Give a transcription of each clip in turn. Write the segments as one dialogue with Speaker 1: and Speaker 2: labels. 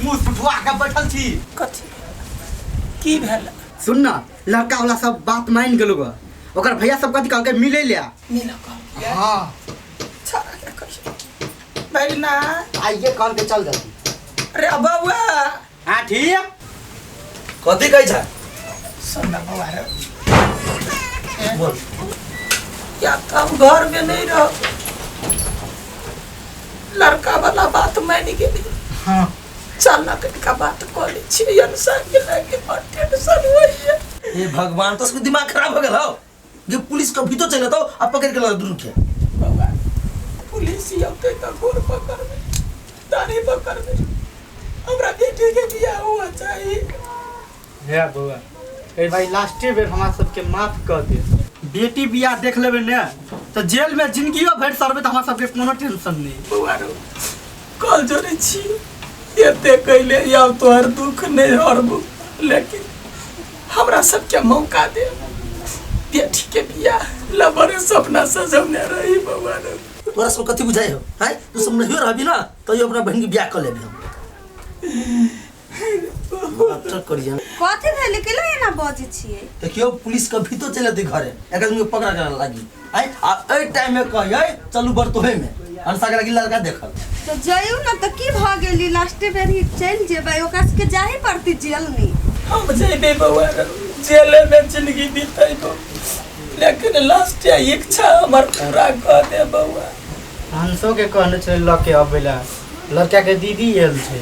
Speaker 1: मुंह सुठवा के बैठल छी।
Speaker 2: कथी की भेल?
Speaker 1: सुन ना, लड़का वाला सब बात मान गेलो ग। ओकर भैया सब कथी कहलकै मिले ले।
Speaker 2: मिल कहलकै?
Speaker 1: हाँ।
Speaker 2: छाड़ा के कहियो भैना।
Speaker 1: आइए कहल के चल जल्दी।
Speaker 2: अरे बउआ।
Speaker 1: हाँ ठीक।
Speaker 3: कथी कहै छै?
Speaker 2: सुन ना बउआ रे।
Speaker 3: बोल।
Speaker 2: या तो हम घर में नहीं रहो, लड़का वाला बात मान गेली।
Speaker 1: हाँ।
Speaker 2: चल ना कनिका बात कऽ लै छियै, अनुसार के लागे बड़ टेंशन होइए।
Speaker 3: हे भगवान, तो उसको दिमाग खराब हो गेल हो जे पुलिस कभी तो चले तो आ पकड़ के लगा दुनू के।
Speaker 2: बउआ पुलिस ही औतै तऽ गोर पकड़बै, दाढ़ी पकड़बै, हमरा बेटी के बियाह हुआ चाही।
Speaker 1: हे बउआ, ए भाई लास्टे बेर हमरा सबके माफ कर दे। बेटी बियाह देख लेबै ने तऽ जेल में जिंदगियो भरि सरबै तऽ हमरा सबके कोनो टेंशन नहीं।
Speaker 2: बउआ रो कल जोड़े छी एते कैले आब तोहर दुख नहीं हरबू, लेकिन हमरा सबके मौका दे, बेटी के बियाह लबरे सपना सजौने रही बउआ रो।
Speaker 3: तोरा सब कथी बुझाइ हो हैं? तू सब नहियो रहबी ना तैयो अपना बहन के बियाह कर लेबी हम। नाटक करिए।
Speaker 4: कथी भेलै? केला एना बजै छियै?
Speaker 3: देखियो पुलिस कभी तो चले अतै घरे, एक आदमी के पकड़ा के लागी आय आ एहि टाइम में कहियै चलू बरतोहे में अनसा के लागी लड़का देखल।
Speaker 4: तऽ जइयौ ने तऽ की भऽ गेली? लास्टे बेर ही चलि जेबै, ओकरा सबके जाहे पड़तै जेल में।
Speaker 2: हम जेबै बउआ रो, जेले में जिंदगी बितेबो, लेकिन लास्ट इच्छा हमर पूरा कऽ दे बउआ।
Speaker 1: हंसो के कहने छलै लऽ के अबै लए, लड़का के दीदी आयल छै।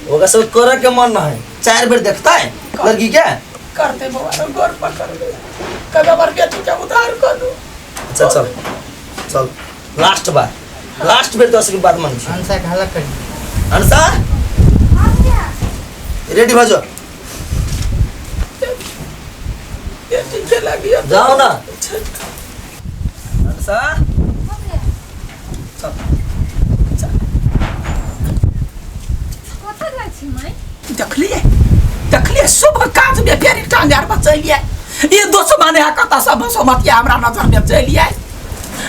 Speaker 3: ओकरा सब करे के मन न है, चार बेर देखता है लड़की के।
Speaker 2: कर दे बउआ रो, गोर पकड़ दे, कभी हमर बेटी के उद्धार कर दो।
Speaker 3: अच्छा चल चल, लास्ट बार, लास्ट बेर 10 के बाद मान छी।
Speaker 1: हंसा के हल्ला करी।
Speaker 3: हंसा रेडी भऽ जो।
Speaker 2: बेटी के लगिया
Speaker 3: जाओ ना। हंसा चल।
Speaker 5: कतऽ जाइ छी माय?
Speaker 2: देखलिए देखलिए शुभ काज में फेर टांग आर बचैलिए। ई दुश्मन है कतऽ से बसमतिया हमरा नजर में चलिए।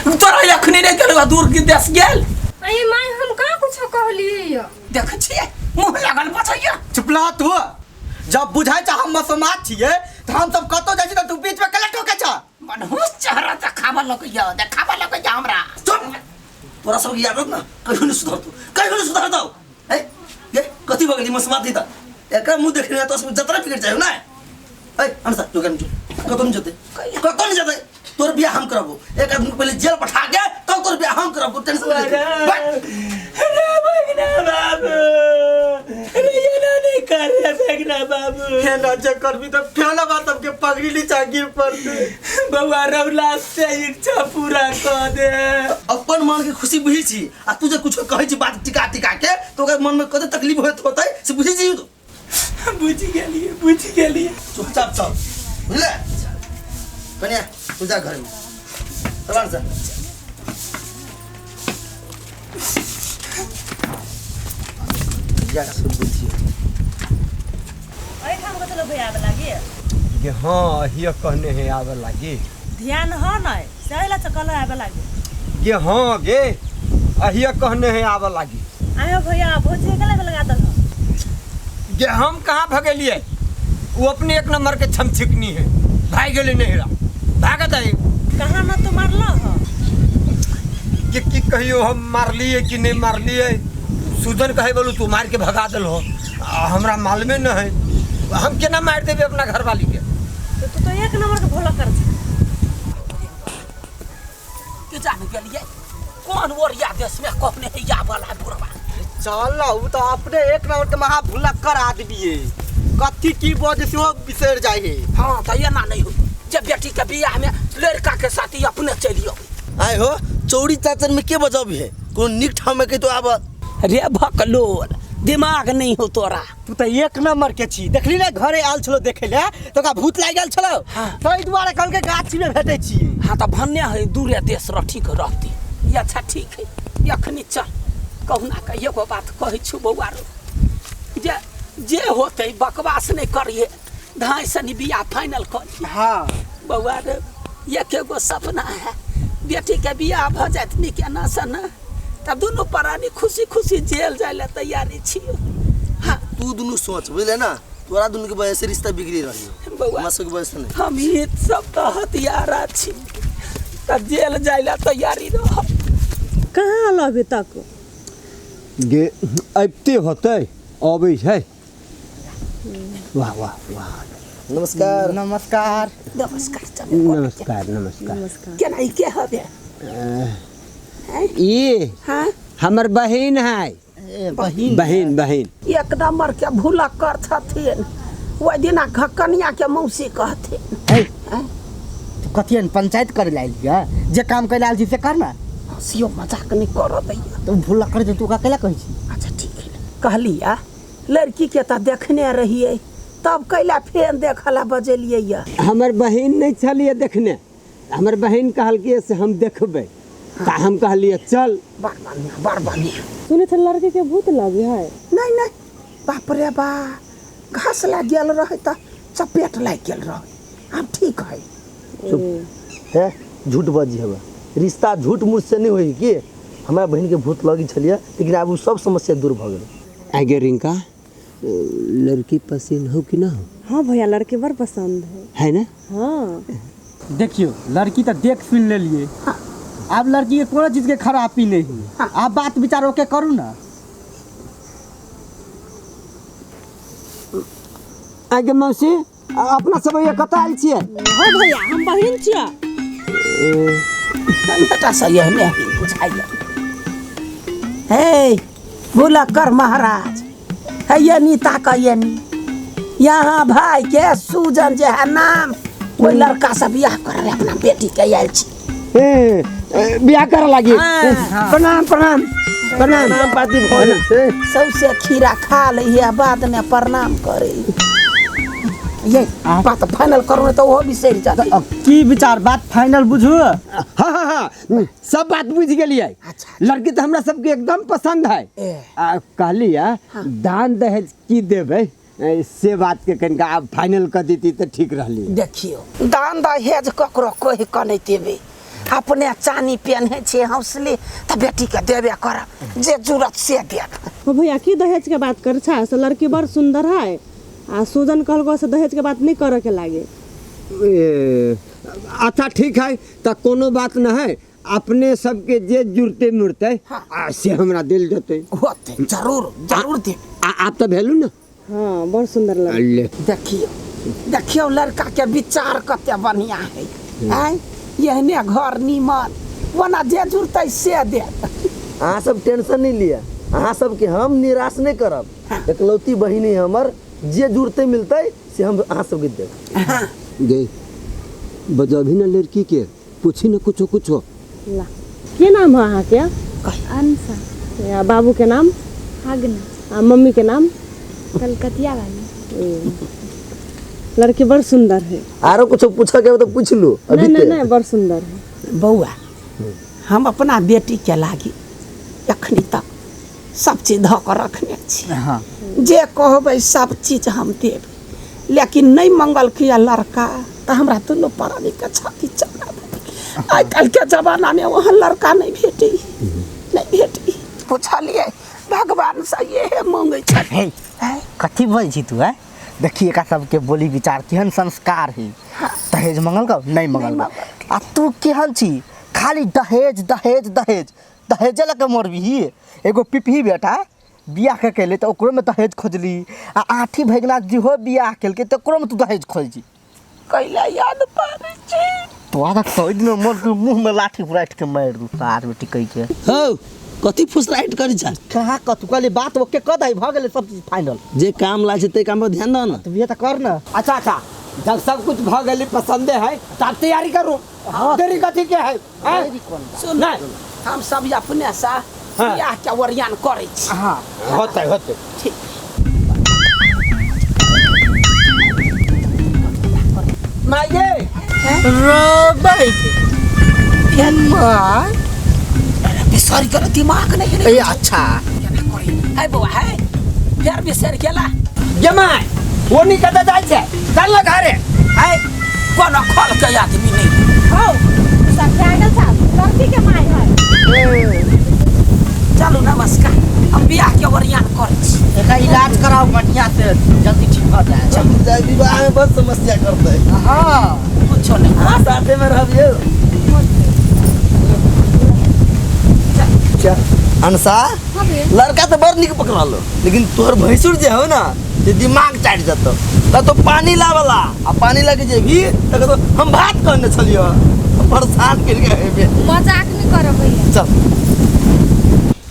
Speaker 2: तोरा एखनी नहीं गेल दूर की देश गेल।
Speaker 5: अरे माय, हम कहाँ कुछो कहलियै?
Speaker 2: देख छियै मुँह लगल बचैया।
Speaker 1: चुप रह तू। जब बुझाइ छ हम मसोमात छियै तऽ हम सब कतौ जाइ छी तऽ तू बीच में कला ठोकै छ।
Speaker 2: मनहूस चेहरा देखाबऽ लगैया, देखाबऽ लगैया हमरा।
Speaker 3: चुप, तोरा सबके याद ना कहियो नहीं सुधरतौ, कहियो नहीं सुधरतौ। ए ये कथी भऽ गेली मसमाती तऽ एकरा मुँह देखने तो सब जतरा बिगड़ जाय ना। ए अनसा तू कन जो कतौ नहीं जते, कतौ नहीं जते, तोर बियाह हम करबो। एक आदमी के पहले जेल पठा के तब तोर बियाह हम करबो, टेंशन नहीं ले।
Speaker 2: अरे भगना बाबू, अरे ये ना नहीं कर रे भगना बाबू।
Speaker 1: हे ना जे करबी तऽ फेला बात सबके पगड़ी नीचा गिर पड़तै।
Speaker 2: बउआ रौला से इच्छा पूरा कऽ दे।
Speaker 3: अपन मन के खुशी बुझै छी आ तू जे कुछो कहै छी बात टिका टिका के तो ओकर मन में कते तकलीफ होत होतै से बुझै छी तू?
Speaker 2: बुझि गेलियै, बुझि गेलियै।
Speaker 3: चुपचाप चल, बुझले? कन्या तू जा घर में, चल जा। जा सब बुझियो।
Speaker 6: एहिठाम कथी लए भैया आबे लागी?
Speaker 7: गे हाँ, हिय कहने है आवे लागी।
Speaker 6: ध्यान हो नहीं से अहिला से कहले आबे लागी।
Speaker 7: गे हाँ गे, अहिया कहने है आवे लागी।
Speaker 6: आयो भैया, भौजी के लगा लगा दल।
Speaker 7: गे हम कहाँ भगेलिए, वो अपने एक नंबर के छमछिकनी है, भाग गेले नहिरा भागत है।
Speaker 6: कहाँ न तू मारलो हो?
Speaker 7: के की कहियो हम मारलिए कि नहीं मारलिए, सुजन कहे बोलू तू मार के भगा दल हो, आ हमरा मालूमे न है हम केना मार देबे अपना घरवाली के।
Speaker 6: तो तू तो एक नंबर के भोला कर छी।
Speaker 2: के जान गेलिए कौन ओरिया देश में कहने है या वाला बुढ़वा।
Speaker 1: चल ना, उ तो अपने एक नंबर के महा भुलक्कर आदमी है, कथी की बजे से वो बिसर जाए है।
Speaker 2: हाँ तो ये ना नहीं हो जब बेटी के बियाह में लड़का के साथ ही अपने चलियो।
Speaker 3: आय हो चौड़ी चाचर में के बजब है, कोनो निक ठाम में कहितो आब।
Speaker 2: रे भकलोल, दिमाग नहीं हो तोरा।
Speaker 1: तू तो एक नंबर के छी, देखली ना घरे आयल छलो देखे ले तो का भूत लागि गेल छलो।
Speaker 2: हाँ।
Speaker 1: ताहि दुआरे कहलकै गाछी में भेटै छी।
Speaker 2: हाँ तो भन्ने है दूरे देश रह ठीक रहती। ये अच्छा ठीक है, अखनी चल कहुना के एगो बात कहै छु बौआ रो, जे जे होतै बकवास नहीं करिए, धाई सनी बियाह फाइनल कर।
Speaker 1: हाँ।
Speaker 2: बौआ रे एक एगो सपना है, बेटी के बियाह भ जात नीक एना से न तब दुनू प्राणी खुशी खुशी जेल जाय ले तैयारी छियो। हाँ।
Speaker 3: तू दुनू सोच बुझले ना, तोरा दुनू के वजह से रिश्ता बिगड़ी रही हो,
Speaker 2: बउआ।
Speaker 3: हमरा सबके वजह से नहीं।
Speaker 2: हम ही सब तऽ हथियारा छी, तऽ जेल जाइला तैयारी रह।
Speaker 6: कहाँ आलो अभी तक?
Speaker 7: गे अबिते होतै, अबै छै। वाह वाह वाह।
Speaker 3: नमस्कार।
Speaker 1: नमस्कार।
Speaker 2: नमस्कार।
Speaker 7: नमस्कार नमस्कार।
Speaker 2: केना ई के हबे?
Speaker 7: ई
Speaker 2: हाँ
Speaker 7: हमर बहिन है।
Speaker 1: बहिन?
Speaker 7: बहिन बहिन।
Speaker 2: एक नंबर के भूलक्कर छथिन, ओहि दिना कनिया के मौसी कहथिन।
Speaker 1: कथियन पंचायत करे ला आयल, जे काम करे आयल छी से कर ना।
Speaker 2: हँसियो मजाक नहीं कर दैया।
Speaker 1: तो भूलक्कर जे तू का कैला कहै छी?
Speaker 2: अच्छा ठीक है, कहलिया लड़की के तऽ देखने रहियै, तब कैला फेन देखला बजेलियै या?
Speaker 7: हमर बहिन नहीं छलियै देखने, हमर बहिन कहलकै से हम देखबै, तऽ हम कहलियै चल।
Speaker 2: बड़ बढ़िया बड़ बढ़िया।
Speaker 6: सुने थे लड़की के भूत लगे है।
Speaker 2: नहीं नहीं, बाप रे बा, घास लाग गेल रहे तऽ चपेट लागि गेल रहे, आब ठीक है।
Speaker 3: चुप है, झूठ बजी हवा, रिश्ता झूठ मूठ से नहीं होई कि हमरा बहिन के भूत लगी छलिए, लेकिन आब उ सब समस्या दूर भ गेल।
Speaker 7: आगे रिंका, लड़की पसंद हो कि ना हो?
Speaker 6: हाँ भैया लड़की बड़ पसंद है।
Speaker 7: है ना?
Speaker 6: हाँ।
Speaker 1: देखियो लड़की तो देख सुन लेलिए, आब लड़की के कोनो चीज के खराबी नहीं है, आप बात विचार ओके करू ना।
Speaker 7: आगे मौसी अपना सब ये कतऽ आयल छियै?
Speaker 6: हो भैया हम बहिन छियै।
Speaker 2: बेटा सही है नहीं बुझाइया। हे भूलक्कर महाराज, है ये नीता का ये नी, यहाँ भाई के सूजन जे है नाम, कोई लड़का से बियाह कर रहे अपना बेटी के आयल छी।
Speaker 7: ए बियाह करे लागी? प्रणाम प्रणाम प्रणाम।
Speaker 3: प्रणाम पाती भऽ गेल छै।
Speaker 2: सबसे खीरा खा लइहे बाद में प्रणाम करे। ये बात फाइनल करू तो वो बिसरि जाती।
Speaker 1: अब की विचार बात फाइनल बुझू?
Speaker 7: हाँ हाँ हाँ सब बात बुझ गेलियै।
Speaker 2: अच्छा।
Speaker 7: लड़की तो हमरा सबके एकदम पसंद है। आ कहलियै दान दहेज की देबै से बात के कनिका आब फाइनल कर देती तऽ ठीक रहली।
Speaker 2: देखियो दान दहेज ककरो कहि कऽ नहि देबै, अपने चानी पेन्है छै हौसले तऽ बेटी के देबे करब, जे जरूरत से देब।
Speaker 6: हो भैया की दहेज के बात कर छा? से लड़की बड़ सुंदर है आ सूजन कहलको से दहेज के बात नहीं करे के लागे।
Speaker 7: अच्छा ठीक है, तऽ कोनो बात न है, अपने सबके जे जुड़ते मुड़ते आ से हमरा दिल देते।
Speaker 2: होते जरूर जरूर देब।
Speaker 7: आप तऽ भेलू ना?
Speaker 6: हाँ बड़ सुंदर लड़की।
Speaker 2: देखियो देखियो लड़का के विचार कते बढ़िया है, आँय एहने घर नीमन, ओना जे जुड़तै से देत।
Speaker 3: अहाँ सब टेंशन नहीं लिअ, अहाँ सबके हम निराश नहीं करब। एकलौती बहिन है हमर, जे जुड़ते मिलते से हम अहाँ सबके देब।
Speaker 7: गे बजबही ना लड़की के, पूछी ना कुछो कुछो।
Speaker 6: ला के नाम है अहाँ के?
Speaker 5: अंशा।
Speaker 6: या बाबू के नाम?
Speaker 5: हागना।
Speaker 6: आ मम्मी के नाम?
Speaker 5: कलकतिया वाली।
Speaker 6: लड़की बड़ सुंदर है।
Speaker 3: आरो कुछ पूछा के तो पूछ लू अभी।
Speaker 6: नहीं नहीं बड़ सुंदर है।
Speaker 2: बउआ हम अपना बेटी के लागी अखनी तक सब चीज धऽ कऽ रखने छी।
Speaker 1: हाँ।
Speaker 2: जे कहबै सब चीज हम देब, लेकिन नहीं मंगलकै लड़का तऽ हमरा दुनू प्राणी के छाती चौड़ा भऽ। आइ काल्हि के जमाना में ओहन लड़का नहीं भेटी, नहीं भेटी। पुछलियै भगवान से इहे मांगै छथिन।
Speaker 1: कथी बोल छी तू? है देखिए का सबके बोली विचार केहन संस्कार है। दहेज मंगल का नहीं मंगल आ तू केहन छी? खाली दहेज दहेज दहेज दहेजे लऽ के मरबी। एगो पिपही बेटा बियाह के केले तऽ ओकरो में दहेज खोजली, आ आठी भगना जेहो बियाह केलकै तऽ ओकरो में तू दहेज खोजली।
Speaker 2: कैला याद पारै छी
Speaker 1: तोरा तऽ दिन मोर मुँह में लाठी उराटि के मारि दू सार बेटी कहि के।
Speaker 3: हौ कथी फुसराहट करै छ?
Speaker 1: कहाँ कथू कहली बात ओके कऽ दही, भऽ गेलै सब चीज फाइनल।
Speaker 3: जे काम लाग छै ते काम पर ध्यान दह ना।
Speaker 1: तू ये तऽ कर ना।
Speaker 7: अच्छा अच्छा जब सब कुछ भऽ गेलै पसंदे है तब तैयारी करू। हाँ। देरी कथी के है?
Speaker 2: सुन हम सब अपने से बियाह के ओरियान करै छी।
Speaker 7: हाँ होतै होतै
Speaker 2: ठीक।
Speaker 7: माये
Speaker 1: रोबै के माय
Speaker 2: बिसरि गेल दिमाग नहीं है।
Speaker 1: ए अच्छा
Speaker 2: केना करी है बौआ है फेर बिसरि गेला।
Speaker 7: गे my वो नहीं कतऽ जाइ छै, चल ना घरे।
Speaker 2: है कोनो खोल के आदमी नहीं।
Speaker 6: हौ सब पागल साहब लड़की के my है।
Speaker 2: चलू नमस्कार। हम बियाह के ओरियान करै छी।
Speaker 1: एकर इलाज कराओ बढ़िया से, जल्दी ठीक भऽ जाए।
Speaker 3: जाय विवाह में बहुत समस्या करते।
Speaker 1: हाँ।
Speaker 2: कुछो नहीं।
Speaker 3: हाँ, साथे में रहबियो। अनसा, लड़का तो बड़ निक पकड़लो, लेकिन तोहर भैंसुर जे हो ना, जे दिमाग चाट जतो त तो पानी लावला आ पानी लगे जे भी त कहतो हम भात कहने छलियो, परेशान कर के हेबे।
Speaker 5: मजाक नहीं करब भैया।
Speaker 3: चल।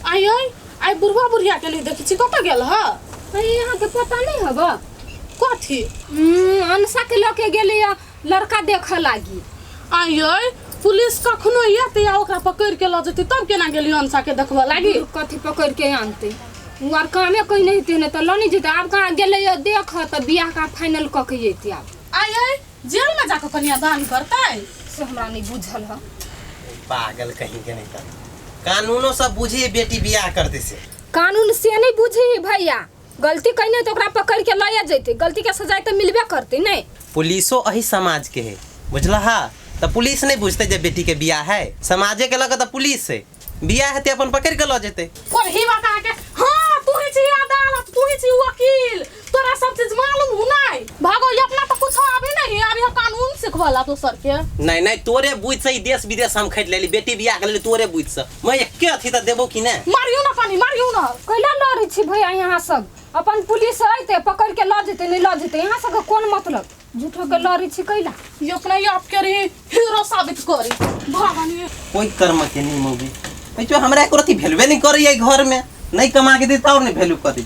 Speaker 6: आई आई आई, बुढ़वा बुढ़िया के नहीं देखै छी, कतऽ गेल ह?
Speaker 5: अरे अहाँके पता नहीं हब?
Speaker 6: कथी?
Speaker 5: अनसा के लऽ के गेलै लड़का देखऽ लागी।
Speaker 6: आई आई, पुलिस कखनो एतै आ ओकरा पकड़ि के लऽ जेतै, तब केना गेली अनसा के देखबऽ लागी?
Speaker 5: कथी पकड़ के आनतै? ओ आर कामे कहीं नहीं हेतै, नहि तऽ लऽ नहीं जेतै। आब कहाँ गेलै देख तऽ बियाह का फाइनल कऽ के जैतै आब।
Speaker 6: आई आई, जेल में जाके कन्यादान करतै?
Speaker 5: से हमरा नहीं बुझल ह।
Speaker 8: पागल कहीं के नहीं कर, कानूनो सब बुझी बेटी बियाह करते से।
Speaker 5: कानून से नहीं बुझी भैया, गलती कहीं तो ओकरा पकड़ के लए जैतै, गलती के सजाय तऽ मिलबे करतै। नहीं
Speaker 8: पुलिसो अही समाज के है, बुझला? हा, तो पुलिस नहीं बुझते जब बेटी के बियाह है, समाजे के लगे तो पुलिस है, बियाह है अपन पकड़ के ल जेते।
Speaker 6: और ही बात आके हाँ, तू ही छी अदालत, तू ही छी वकील, तोरा सब चीज मालूम हो नहीं? भागो, ये अपना तो कुछ अभी नहीं, अभी हम कानून सिखवाला दोसर के।
Speaker 8: नहीं नहीं, तोरे बुझ से ही देश विदेश हम खरीद लेली, बेटी बियाह के लेली तोरे बुझ से। मैं एके अथी त देबो कि ना?
Speaker 6: मारियो ना पानी, मारियो ना।
Speaker 5: कैला लड़ै छी भैया? यहाँ सब अपन पुलिस अइते पकड़ के लऽ जेतै, नहीं लऽ जेतै, यहाँ सबके कोन मतलब? झूठो के लड़ै छी कैला?
Speaker 6: ये अपना ही आप के रही हीरो साबित करी भागनी।
Speaker 8: कोई कर्म के नहीं मोगी, जो हमरा एको रति भेलबे नहीं करे घर में, नहीं कमा के देता और नहीं वैल्यू करे।